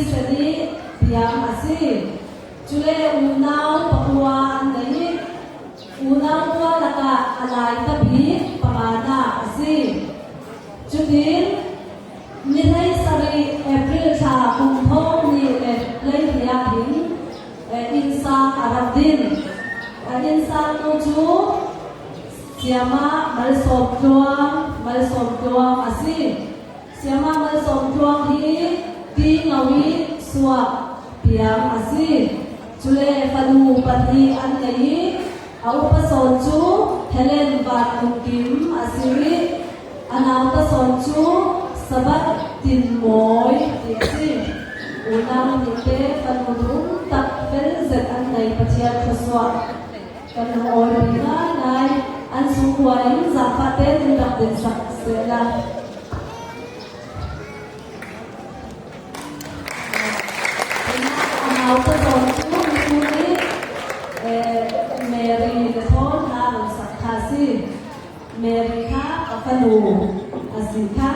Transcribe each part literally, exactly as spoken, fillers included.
Seni piang a si. Cule unau pakua an nei. Unau kua lakah a laita bik pangana a si. Cutin, ni hleisarih April tha kum thong nih le hleihnih ah hin, eh, innsang a rak din. Eh, innsang tu cu Siamah Malsawm Tluang, Malsawm Tluang a si. Siamah Malsawm Tluang hi Tingau i suak piang a si. Cule fanu pahnih an nei i, a upa sawn cu Helen Van Kum Kim a si i, a nauta sawn cu Sabat Tin Mawi ti a si. Unau nihte fanu dum tak fel zet an nei, Pathian thluasuah kan hong awlpi ngaingai. An sungkua in zaangfahte in rak dinsak sehla. A nauta sawn cu nikum ni, eh, Mary le thawn hna hong sak kha si. Mary kha ka fanu a si kha.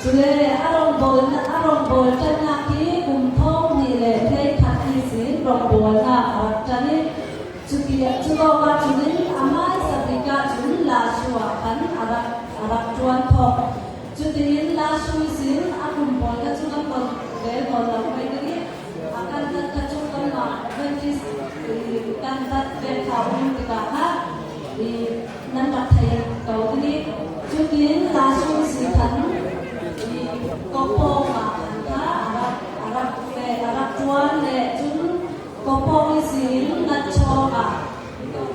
Cule a rongbawl, a rongbawl ṭannak hi kum thong nih le hleikhat ihsin rongbawlnak a rak ṭan i, cuti, cutawk ahcun in a hmaisa bik ahcun Lashio ah khan a rak, a rak ṭuan thawk. Cutiin Lashio ihsin a kum pawl kha cu kan ton rel nawn lo mai ding i, a kantat kha cu kanmah Adventist, i, kantat vek kha um tikah kha, i, nan rak thei ko ding i, cutin Lashio ihsin khan, i, Kawpawng ah khan kha a rak, a rak, a rak ṭuan le cun Kawpawng ihsin Natchawng ah,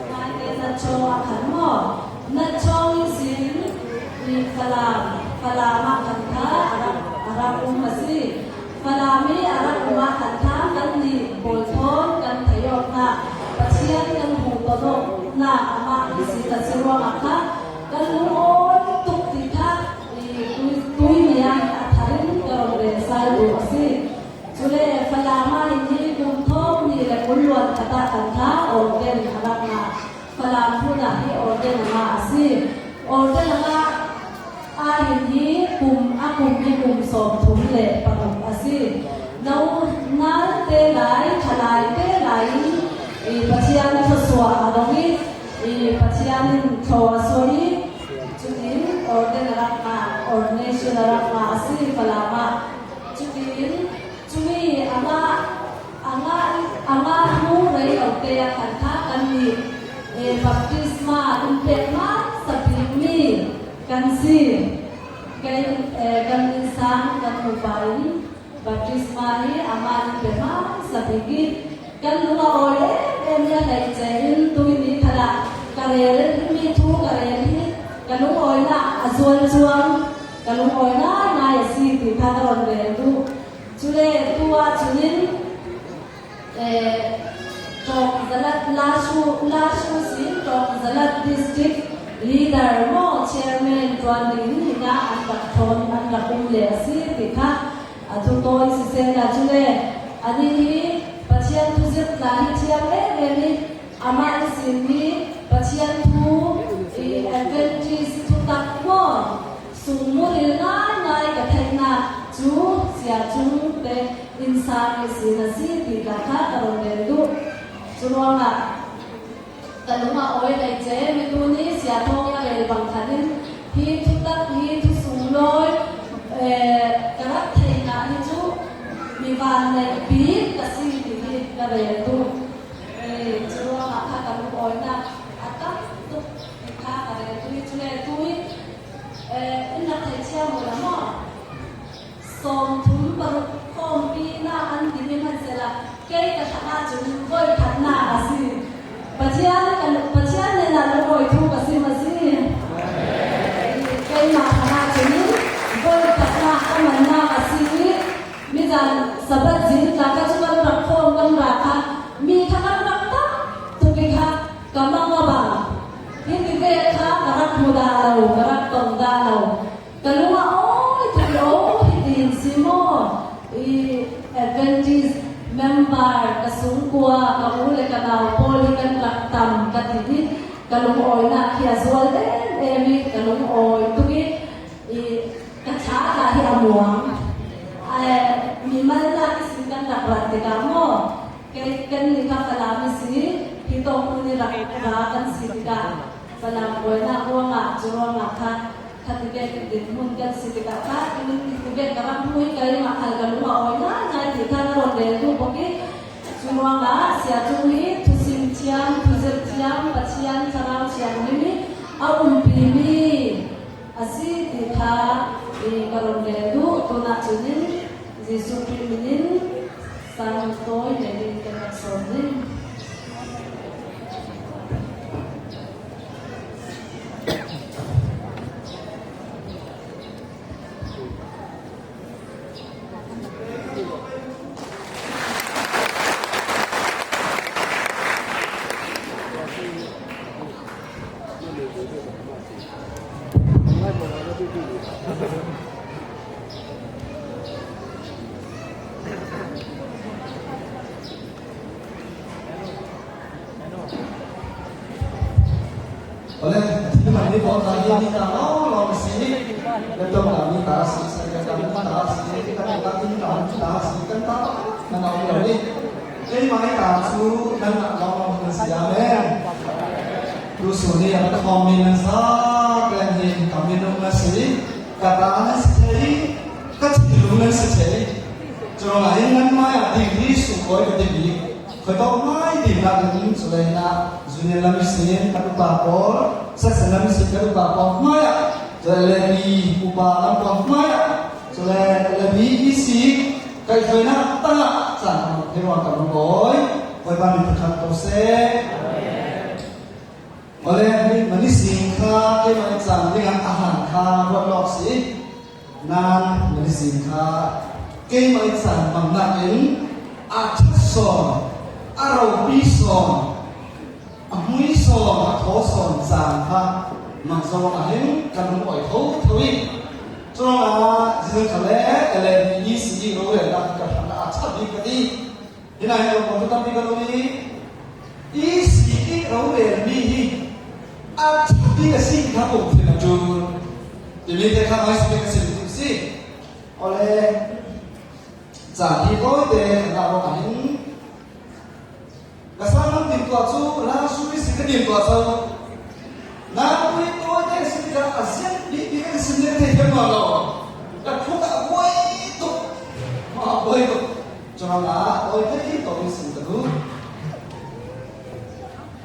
ngaite Natchawng ah khan maw, Natchawng ihsin i Falam, Falam ah khan kha a rak, a rak um a si. Falam i a rak um ah khan kha kannih pawl thawn kan theih awk hna, Pathian kan hmuh ton awk hna, amah ihsin a si ruangah kha kan lungawi tuk ti kha i tui, tui ni ah a thar in ka run rel sal duh a si. Cule Falam ah hin hi kum thong nih le kul luan khat ah kan kha ordain a rak ngah. Falam hun ah hi ordain a ngah a si. Ordain a ngah ah hin hi kum, a kum hi kum sawmthum le paruk a si. No nalte lai, thalaite lai in i Pathian thluasuah a dong i, i Pathian in thaw a suah i, cutin ordain a rak ngah, ordination a rak ngah a si Falam ah. Cutin Cumi amah, amah, amah hnu rei lote ah khan kha kannih, eh, baptisma in pek hmasa bikmi kan si. Kan, eh, kan innsang kan nupa in baptisma hi amah in pek hmasa bik i kan lung a awi em em i a hleice in tui ni khalah ka rel, himi thu ka rel hi ka lungawinak a zuan cuang, ka lungawi ngaingai a si ti kha ka run rel duh. Cule tu ah cun in, eh, Tawng Zalat, Lashu, Lashu sin Tawng Zalat District Leader maw, Chairman tuan dingin hinah an rak thawn, an rak um le a si ti kha a thu tawi sisehla cule, anih hi Pathian thuzirh tla hi thiam em em i, amah ihsin hi Pathian thu i Adventist thutak maw, sung muril ngaingai ka theihnak cu sia cungte innsang ihsin a si ti kha ka run rel duh. Cu ruangah ka lung a awi hleice, mi tuni sia thawng i a rel bang khat in hi thutak, hi thu sunglawi, eh, ka rak theihnak hi cu mi vanneih bik ka si ti hi ka rel duh. Eh, cu ruangah kha ka lungawinak a tam tuk ti kha ka rel duh. Cule tu i, eh, in rak theih cia maw, sawmthum paruk khawmpi na an ti mi hmansehla, kei ka thangah cun voikhatnak a si. Pathian ka, Pathian hnenah lungawi thu ka sim a si. Keimah thangah cun voikhatnak ka mannak a si i, mizan Sabbath zing tla kha cu kan rak khawm kan ra kha, mi kha kan rak tam tuk i kha ka mang a bang. Hiti ve kha ka rak hmu dah lo, ka rak tong dah lo. Ka lung a awi tuk i, aw, hitin si maw? I Adventist member ka sungkua, ka u le ka nau pawl hi kan rak tam ka ti hi. Ka lungawinak hi a zual em em i, ka lungawi tuk i, Ka tha ka hi a muang. Ai, mi man la kisin kan rak rat tikah maw? Kei kan ni kha Falam i si, hi tawh mun i rak ra kan si tikah Falam buaina ruangah, cu ruangah kha, kha tikah din mun kan si tikah kha, i mun tikah ka rak hmui ka i mah khal ka lung a awi ngaingai ti kha na ron lel duh bawk i, cu ruangah sia cu hi thusim thiam, thuzirh thiam, Pathian Thlarau Thianghlim i a umpimi a si ti kha i ka ron lel duh. Tunah cun in Jesuh Khrih min in Simon Tawi Mary kan rak sawm ding. Ole, a thil man ni pawl ta hi ni ta lo lo si. Laptop ta ni ta si, sa ka ta ni ta si, ka ta ni ta ni ta si, kan ta na na lo ni. Kei mai ta cu nan na lo lo na si, amen. Tu su ni a ka thawm mi nan sa, pen hi ka minung na si, ka ta na si thei, ka thinlung na si thei. Curuangah in nan mai ah ding hi su koi ka ti bik. Khuitawk mai ding nak in cu lei na junior lam ihsin kan upa pawl, section lam ihsin kan upa pawl mai ah, cu lei Levi upa lam pawl mai ah, cu lei Levi ihsi kaihhruainak tangah caan a hei ruang kan hong kawi. Bawipa min thangṭhat ko seh. Awle, mani sing kha keimah in caan dingah a han kha ruat lawk si. Nan mani sing kha keimah in caan bangnak in a ṭhat sawn, a ropi sawn, a hmui sawn, a thaw sawn caan kha mang zo ah hin kan hong awi thotho i, curuangah zing kha le L A B E C E rorelnak ka ṭhat a ṭhat ding ka ti. Hi nai lo, kong tampi kan um i, i si i rorel mi hi a ṭhat ding a si kha kong thei a ṭul. Timi te kha mai si ka sim tu si. Awle, caan hi tawite ka ngah lo a hin. Ka sang lam timtuah cu, la suri si ka timtuah cu. Nangmah tawite si tikah a ziang bikbik a ka sim ning thei hiam nawn lo. Ka khut ah a buai tuk. A buai tuk. Curuangah tawi thei tawh in sim ka duh.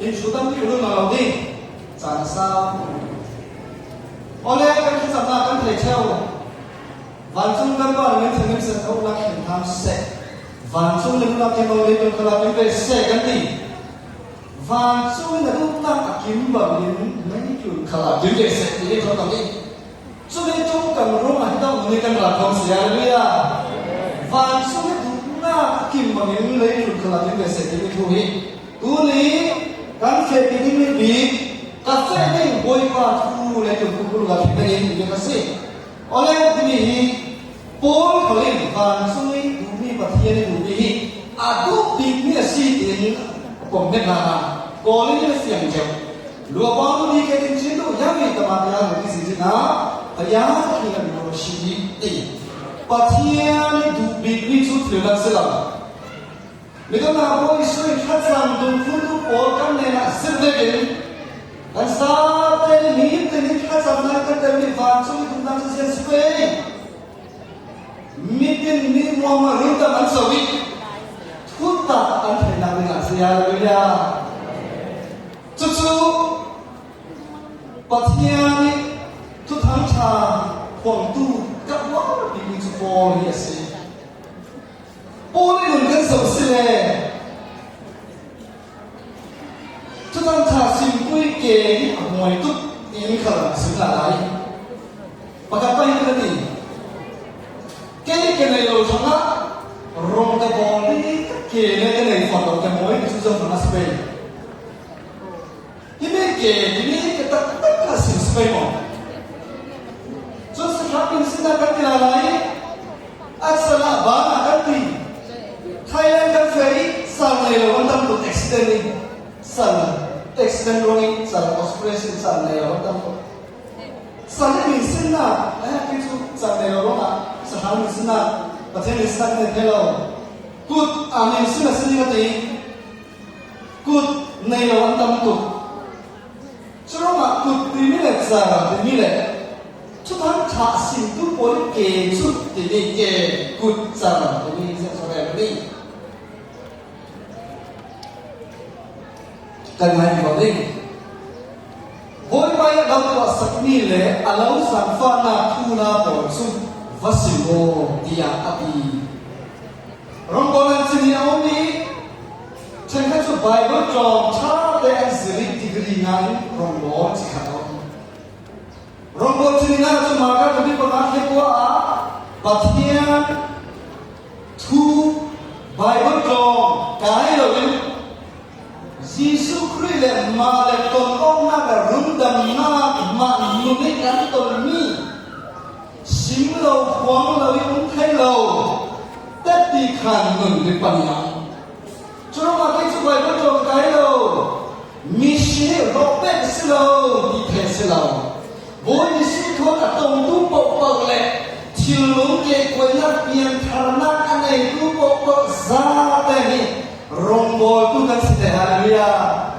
In thu tampi ka lung nawn lo ding. Caan a sau. Awle kan thlacamnak kan thei ṭheu. Vancung kan Pa, na min thang in, na min siangtho, na khen tham seh. Vancung le nunnak khempeuh leitung khalah kim ve seh kan ti. Vancung in a duhnak a kim bangin leitlun khalah kim ve seh, ti hi thawk i. Cumi tung kan rung a hi dong ni kan rak khawm si, halleluiah. Vancung in duhnak a kim bangin leitlun khalah kim ve seh, timi thu hi. Tuni kan fehpi ding mi bik, ka feh ding Bawipa thu leitlun khuakulh ah khin dingin i biak a si. Awle, timi hi Paul khal in vancung i duhmi Pathian i duhmi hi a duh bikmi a si tiin a pom hnekna a, Korin in a fiang cio. Luapa nu ni ke din cin duh yami tama pia na kisi cina pia kina mi lo shi ti. Pathian i duh bikmi cu thil nak si lo. Midang na bawi sui thlacam dungthluntu pawl kan hnenah zir vekin kan zate nih himte nih thlacamnak kan tel nih vancung i duhnak cu zian si pei. Mitin nih muangmah rundam an co ih thutak an theihnak dingah si, halleluiah. Cucu Pathian ih Thuthang ṭha phuangtu ka uar bikmi cu Paul hi a si. Paul ih nun kan zoh si le Thuthang ṭha simpui ke hi a hmuai tuk tiin khal a sim hna lai. Pakhat pah hi ka ti. Kei ka nei lo hrangah rong ka bawl ding ka ke le ka nei fawn lo ka hmuai ti cu zoh hmanh a si pei. Himi ke, himi ke taktak a sim si pei maw? Cun sahrap in sinah kan ti lai lai. A cala ban a kan ti. Thailand kan feh i sal nei lo an tam tuk accident in. Sal accident ruang i sal operation sal nei lo an tam tuk. Satan min sinna, eh, kei cu cang nei lo ruangah Satan min sinna, Pathian min sinna ka nei thei lo. Kut a min sinna sin ding a ti. Kut nei lo an tam tuk. Cu ruangah kut timi le car timi le thuthang ṭha a simtu pawl i ke cu timi ke, kut car timi ziahso rel a ni. Kan ngai ko ding. Bawipa i a lo tuahsak mi le a lo zaangfahna thuhla pawl cu va sim aw, tiah a ti. Rongbawlna cin hi a um i, ṭhenkhat cu Baibal tlawng ṭhate an zir i degree nga in rongbawl ci khat a um. Rongbawl cin in ah cu Marka tupi panga khe kua ah Pathian thu Baibal tlawng kai loin Jesuh Khrih le mah le ton awknak le rundamnak mah nun i kan tonmi, sim lo, phuang lo i um thei lo, tetti khan nun ding pan i a um. Cu ruangah kei cu Baibal tlawng kai lo, mission i rawh pek si lo, ti thei si lo. Bawi Jesuh thawn a tongtu pohpoh le thinlung kehkuainak piangtharnak a neitu pohpoh zate hi rongbawltu kan si te. Halleluiah.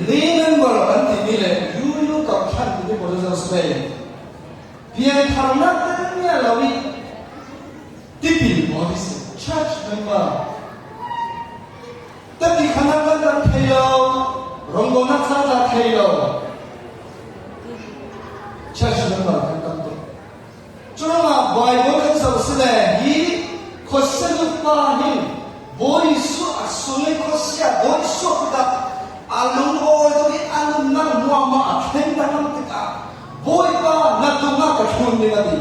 Remember kan timi le yuyu kau khan timi pawl zong si ve. Piangtharnak te nia lo i tipil pawl hi si. Church member. Tetti khan a kan kan thei lo. Rongbawlnak ca ta thei lo. Church member kan kan tuk. Cu ruangah Baibal kan zoh si le hi khuasia nutpa hin Bawi Jesuh a sung i khuasia Bawi Jesuh a kutah a lungawi tuk i a nunnak muahmah a thleng danglam tikah Bawipa na tungah ka thlun ding a ti.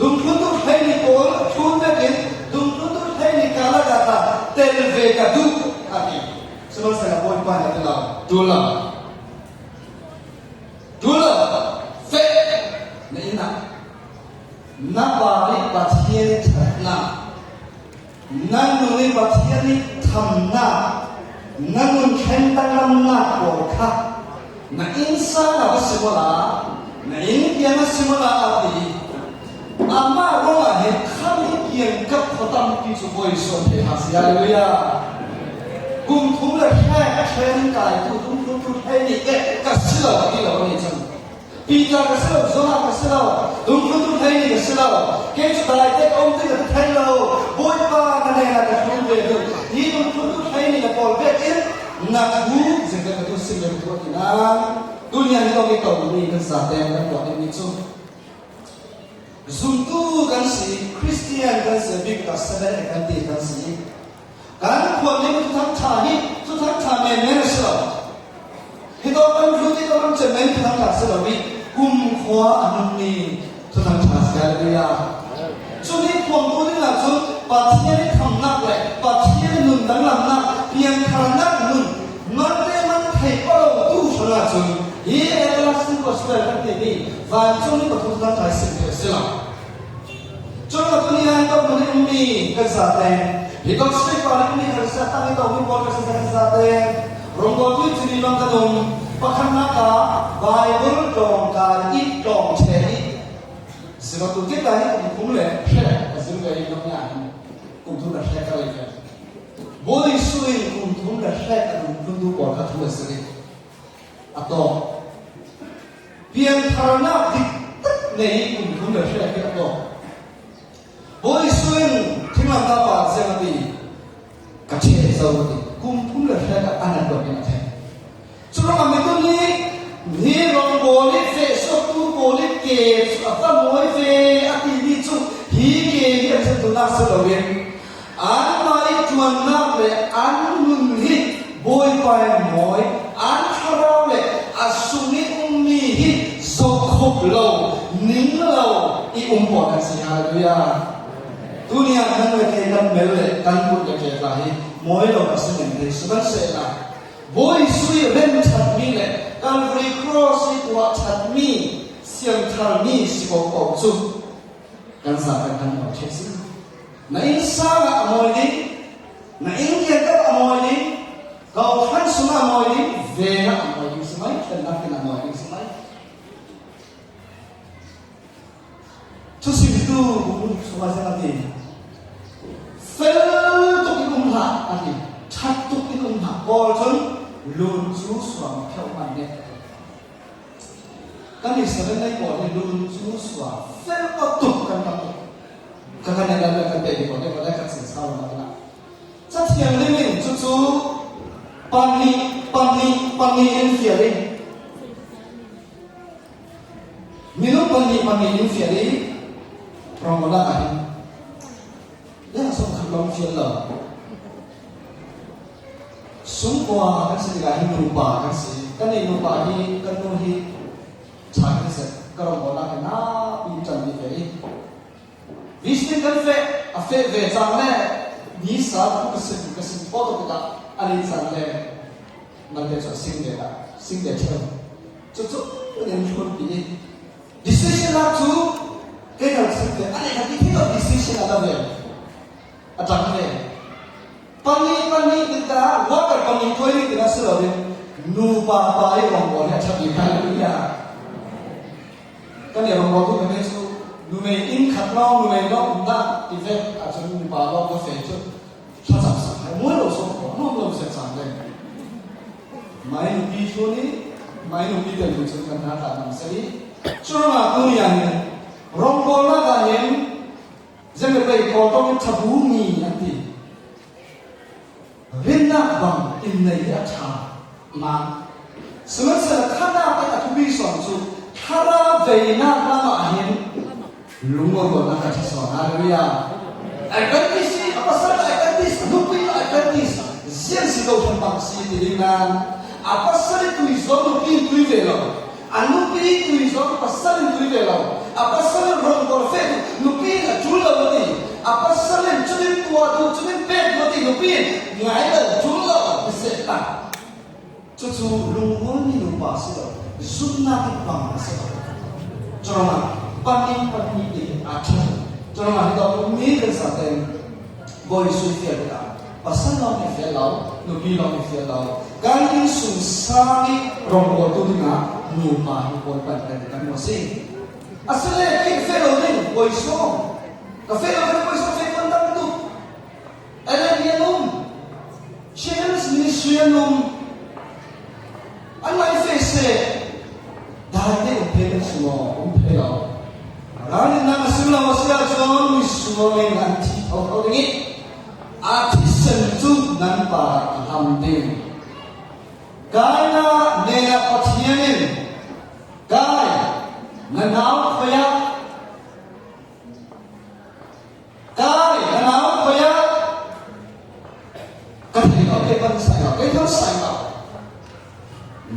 Dungthluntu hleini pawl a thlun vekin dungthluntu hleini kal ah ka tel ve ka duh a ti. Sihmanhsehlaw Bawipa na ti lo, ṭul lo. Ṭul lo, feh na inn ah. Na pa nih Pathian i ṭhatnak, na nu nih Pathian i thamnak, na nun thleng danglamnak pawl kha na innsang ah va sim awla, na inn kiang ah sim awla a ti. Amah ruangah hin khami kiangkap khua tampi cu voi suan thei hna si. Halleluiah. Kum thum le hrek a ṭhen kaitu dungthluntu hleini ka si lo a ti lo a nih cang. Peter ka si lo, Johan ka si lo, dungthluntu hleini ka si lo. Kei cu daite ka um ding ka ti thei lo. Bawipa na nena ka thlun ve ding. Hi dungthluntu hleini na pawl vekin na thu zingte ka tu sim ve ka tu a ti nan. Tuni a hi lo mi to mi kan zate kan tuah ding mi cu. Zumtu kan si, Khristian kan si, bik ka Seventh Day kan ti kan si. Kan khuan nih thuthang ṭha hi, thuthang ṭha menmen a si lo. Hi tawh kan hlut hi tawh kan cem men thuthang ṭha si lo hi, kumkhua a nungmi thuthang ṭha si. Halleluiah. Cumi phuangtu dingah cun Pathian i thamnak le Pathian i nun danglamnak, piangtharnak nun, mante man thei pah lo tu hrangah cun hi everlasting gospel kan timi vancung i pathum thuthang ṭha i sim thei a si lo. Cun a tuni a hi tawh mun i ummi kan zate, hi tawh street par i ummi kan zate, tang i tawh mi pawl kan zate, kan zate, rongbawltu i cin i lam kan um. Pakhatnak ah Baibal tlawng kai i tlawng ṭheh i ziratu kik ah hi kum thum le hrek a zir ve i lam ah hin kum thum le hrek ka rei ve. Bawi Jesuh in kum thum le hrek a dungthluntu pawl kha thu a zir i a tawk. Piangtharnak diktak nei kum thum le hrek hi a tawk. Bawi Jesuh in thinglamtah pa ziang a ti, ka ṭheh zo a ti. Kum thum le hrek ah a na tuan in a thei. Cu ruangah mi tuni hi rongbawltu, fehsuaktu pawl i ke cu a va mawi ve a timi cu hi ke hi a ṭhentunak si loin, anmah i ṭuannak le an nun hi Bawipa in mawi, an thlarau le a sung i ummi hi zohkhup lo, ning lo i um pawl kan si. Halleluiah. Tuni ah nang le kei kan mel le kan kut le ke tla hi mawi lo a si men thei, sihmanhsehlaw Bawi Jesuh i rem ṭhatmi le Calvary Cross i tuah ṭhatmi siangtharmi si ko ko cu kan za kan kan mawi ṭheh si. Na innsang ah a mawi ding, na inn kiangkap a mawi ding, kawhhran sungah a mawi ding, veng ah a mawi ding si mai, thlennak in a mawi ding si mai. Thusimtu bung sungah zong a ti, fel tuk in um hlah a ti, that tuk in um hlah. Paul cun lun cu suang pheuh man ne a ti. Kan i seven nei pawl hi lun cu suang fel tuk kan tam tuk. Ka kan i lam kan pe di pawl ne pawl ne kan sin sa lo na. Cathiang lim in cucu pahnih, pahnih, pahnih in fial in. Minung pahnih pahnih in fial in, ronggawlnak ah hin. Leng sawm khat lawng fial lo. Sungkua kan si tikah hin nupa kan si. Kan i nupa hi, kan nu hi, ṭha kan si. Ka ronggawlnak hi na, pi ṭan ti fial in. Visiting kan feh, a feh ve cang le, ni sa tu ka sim, ka sim pawh tuk tikah, a ni cang le, malte cu a sing ve ta, sing ve ṭheu. Cucu, nen hlun pi. Decision lak cu, kei ka sim ve, a ni ka ti thei lo decision a la ve. A ṭang ve. Pahnih, pahnih, nih ta, worker pahnih tuai nih tina si lo ding. Nupa pa i ronggawlnak a ṭha bik, halleluiah. Kan i ronggawltu kan cu, numei inn khat lawng, numei lawng umnak ti ve, a cun nupa lawng ka feh cu. Thlacam sak hai, muai lo sawm ko, nuam lo sia sang le. Mai nupi thu nih, mai nupi tel tu cun kan hna ta nam seli. Cu ruangah tu ni ah hin, ronggawlnak ah hin, Zeme pei Kawl tawng in thabu mi an ti. Rinnak bang in nei hi a ṭha man. Sihmanhsehlaw khatnak in a thupi sawn cu thlarau veinak lamah hin lungmuannak a ṭha sawn. Halleluiah. Adventist hi, a pasal Adventist, a nupi Adventist, ziang si lo ṭhan bang si ti ding nan a pasal i tui zawn nupi in tui ve lo. A nupi tui zawn pasal in tui ve lo. A pasal ronggawlnak feh tu nupi in a ṭul lo ti. A pasal in cutin tuah tu, cutin pek tu ti nupi in ngai lo, ṭul lo ti seh ta. Cucu lungmual mi nupa si lo. Zumhnak in bang a si lo. Curuangah pahnih pahnih in a ṭha. Curuangah hi tawh mi kan sa ten Bawi Jesuh fial tikah pasal lawng hi fial lo, nupi lawng hi fial lo. Kan innsung sang i ronggawltu dingah nupa hi Bawi pan kan kan maw si. A si le kei ka feh lo ding, Bawi Jesuh. Ka feh lo, ka feh Bawi Jesuh, feh tuan tam tuk. Ellen hi an um. Children's Ministry an um. An mah i feh seh. Dai te um thei kan si maw? Um thei lo. Ralrinnak a sim lo a si ahcun misual in an thi thotho ding i a thisen cu nan par a hlam ding. Kain ah, Nena Pathian in, Kain, na nau khuai ah. Kain, na nau khuai ah. Ka thei lo, kei pan sai lo, kei thon sai lo.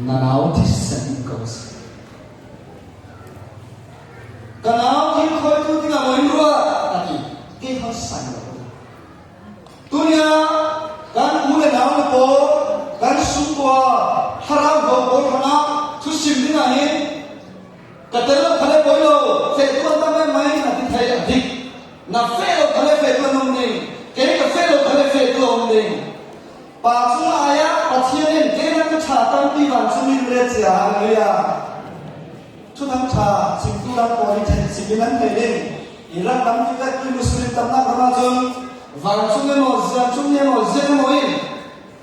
Na nau thisen in ko si. Ka nau in khuaitu dingah maw in ruah, a ti. Kei thon sai lo. Tuni ah kan u le nau le pawl, kan sungkua thlarau pawl hrangah thusim dingah hin ka tel lo kha le poi lo, feh tuan tam mai a ti thei a dik. Na feh lo kha le feh tuan om ding, kei ka feh lo kha le feh tuan om ding. Pa cung ai ah Pathian in kei nan ka ṭha tampi vancung in le cia, halleluiah. Thuthang ṭha simtu dang pawl hi then simin an thei ding. Iraq lam tikah tui Muslim tamnak lam ahcun vancung emaw, vancung emaw, ziang emaw in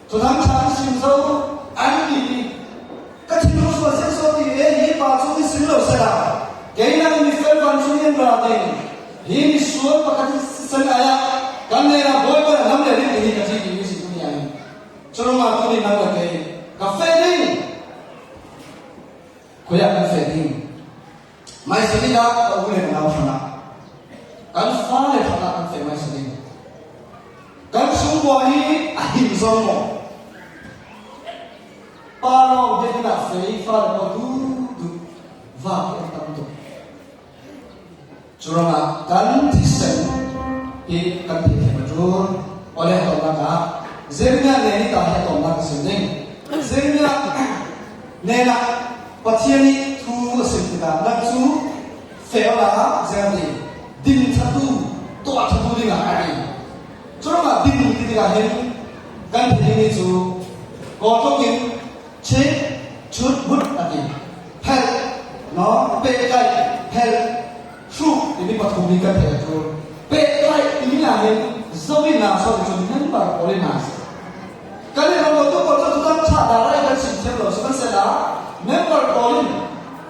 Thuthang ṭha an sim zo an ti. Ka thinlung sual ziang so ti e, hi pa cung i sim lo sela kei nang mifel vancung in ra ding. Hi misual pakhat i san ai ah kan nena Bawipa lam le ding hi ka ti ti mi si tu ni ai. Curuangah tuni nang le kei ka feh ding. Khuai ah kan feh ding. Maisa ding ah ka u le ka nau hrangah, kan fale hrangah kan feh maisa ding. Kan sungkua hi a him zong maw? Pa lawng biakinn ah feh i fale pawl duhduh vak i a tam tuk. Curuangah kan thisen hi kan theih theih a ṭul. Awle, a tawpnak ah Jeremiah nen i ta hi a tawpnak a sim ding. Jeremiah nen ah Pathian i thu a sim tikah nang cu feh awla ziang a ti, ding thatu, tuah thatu dingah a ti. Curuangah ding ti tikah hin kan theih ding hi cu Kawl tluk in Chit, chut, mut a ti. Phelh, no, pehkaih, phelh, hruk timi Pathum hi kan thei a tul. Pehtlaih timi a hin Zo in na sawm cun member pawl in na si. Kan i lawmtu pawl cu Thuthang Ṭha direct kan sim thiam lo si kan sehla, member pawl in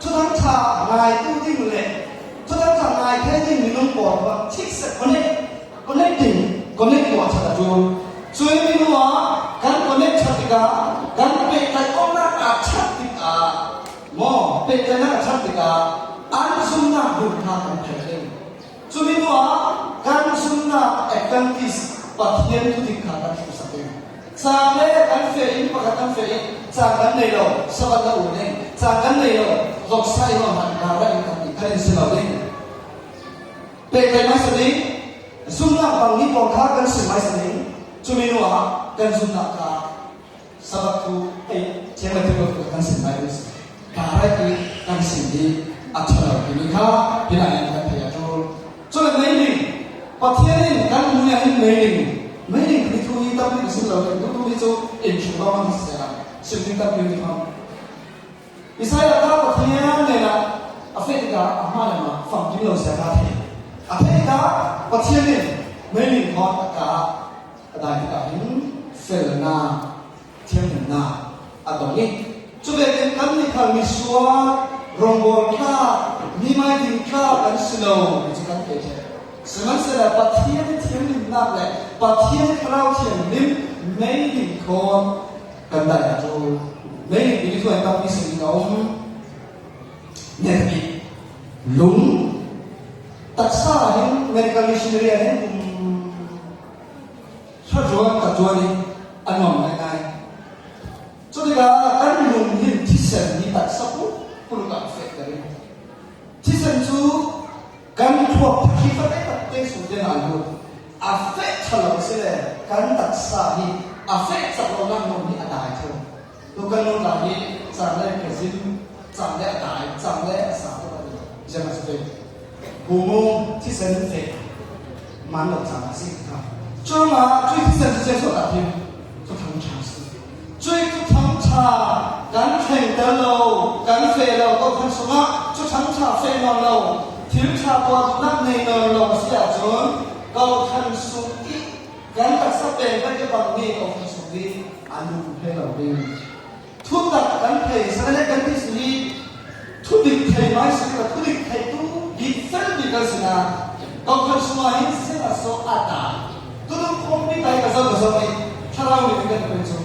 Thuthang Ṭha ngaitu ding le Thuthang Ṭha ngai thei ding minung pawl kha thikse connect, connect ding, connect tuah ṭhat a tul. Cui minung ah kan connect ṭhat tikah, kan pehtlaih awknak a ṭhat tikah, maw, pehtlaihnak a ṭhat tikah an zumnak hun kha kan theih ding. Cumi hnuah kan zumnak advantage Pathian thudik kha kan hmuhsak ding. Cang le kan feh in, pakhat kan feh in, cang kan nei lo, Sabbath na um ding, cang kan nei lo, zoksa in om han kha ra in kan ti kan in si lo ding. Pehkai mai sa ding, zumnak bang ni pawl kha kan sim mai sa ding. Cumi hnuah kan zumnak kha Sabbath thu, ei, thiang le thil lo thu kan sim lai ding si. Direct i kan sim hi a ṭha lo timi kha, hi lai in kan thei a tul. Cule meiling, Pathian in kan hmuh ah hin meiling, meiling timi thu hi tampi ka sim lo ding, tu tumi cu in hrim lo kan si a, sim ding tampi ni kha. Isaiah kha Pathian hnenah a feh tikah a hmalam ah famkim lo zia kha a thei. A thei tikah Pathian in meiling thawn a ka a dai tikah hin felna, thianghlimna a tong i, cu vekin kannih khal misual, rongbawltlak, mi maidingtlak kan si lo, ti cu kan thei ṭheh. Sihmanhsehlaw Pathian i thianghlimnak le Pathian i Thlarau Thianghlim meiling thawn kan dai a ṭul. Meiling timi thu ah tampi sim ding a um. Netabik lung, taksa ah hin medical missionary ah hin kum hrazuan takzuan in a nuam ngaingai. Cutikah kan lung hin thisen hi taksa pulpul ah a fehter in, thisen cu kan thuak thak hi fate takte sung tiang a lut. A feh ṭha lo si le kan taksa hi a feh cak lonak nuam hi a dai thei. Tu kan nuntak hi cang le kazin, cang le a dai, cang le a sa tuk a ti. Ziang a si ve. Bumu thisen feh man lo cang a si kha. Curuangah cui thisen cu ciang suah dah thim. Thuthang ṭha si. Cui Thuthang Ṭha kan thlengtel lo, kan feh lo, Kawhhran sungah Thuthang Ṭha feh nawn lo, thil ṭha tuah duhnak nei nawn lo a si ahcun Kawhhran sung i kan taksa peng kan i bang mi Kawhhran sung i a lung hlei lo ding. Thutak kan thei, sangin kan ti si hi, thudik thei mai si ka thudik thei tu bik fel bik kan si na. Kawhhran sungah hin siseh a so a ta. Tutung khawmpi kai ka zo ka zo ni, thlarau ni kan pun cu.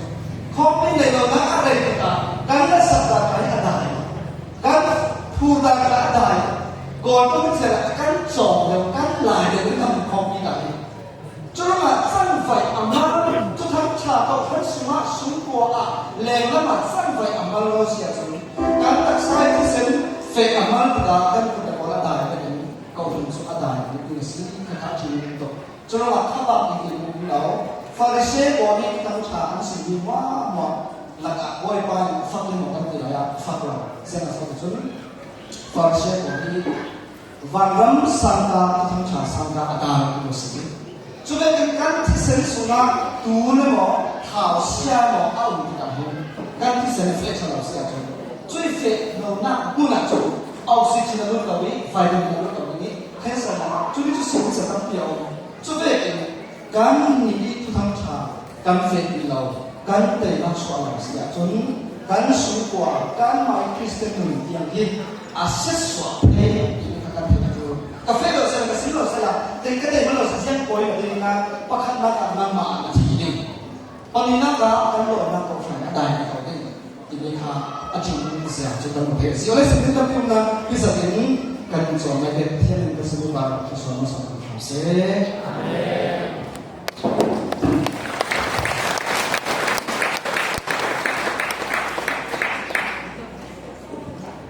Khawmpi nei lo nak a rei ka, kan na sak ta ka hi a dai. Kan phur ta ka a dai. Kawl pun se la kan cawm lo, kan lai lo, kan khawmpi ta hi. Curuangah cangvai a mal, Thuthang Ṭha Kawhhran sungah sungkua ah lenglam ah cangvai a mal lo si ahcun kan taksa i thisen feh a mal tikah kan khut le kawl a dai vekin Kawhhran cu a dai ding a si, kha kha ṭhin tuk. Curuangah khavak ding in um lo. Farisee pawl nih Thuthang Ṭha an simmi hmuahhmuah lakah Bawipa in a fak ding maw kan ti lai ah a fak lo. Ziang a fak cun Farisee pawl hi Vanram sangka, Thuthang Ṭha sangka a dai ti lo si. Cu vekin kan thisen sungah tu le maw, thau sia maw a um tikah hin kan thisen feh ṭha lo si ahcun cui feh lonak hmun ah cun oxygen a lut lo i, vitamin a lut lo ding i, cancer hna cumi cu si tampi a um. Cu vekin Kannih i Thuthang Ṭha kan fehpi lo, kan teinak chuah lo si ahcun kan sungkua, kanmah i Khristian nun tiang hi a siatsuah thei timi kha kan theih a ṭul. Ka feh lo sehla, ka sin lo sehla, tei ka tei man lo sehla, ziang pawi lo ding ah pakhatnak ah nangmah ah na thi ding. Pahnihnak ah kan lawmhnak Kawhhran a dai ko ding. Timi kha a ṭing ziang cu kan hmu thei a si. Awle, sim ding tampi um nain, hi zatin kan in cawm lai te, Pathian in kan simi bar, kan suan masa kan hram seh. Amen.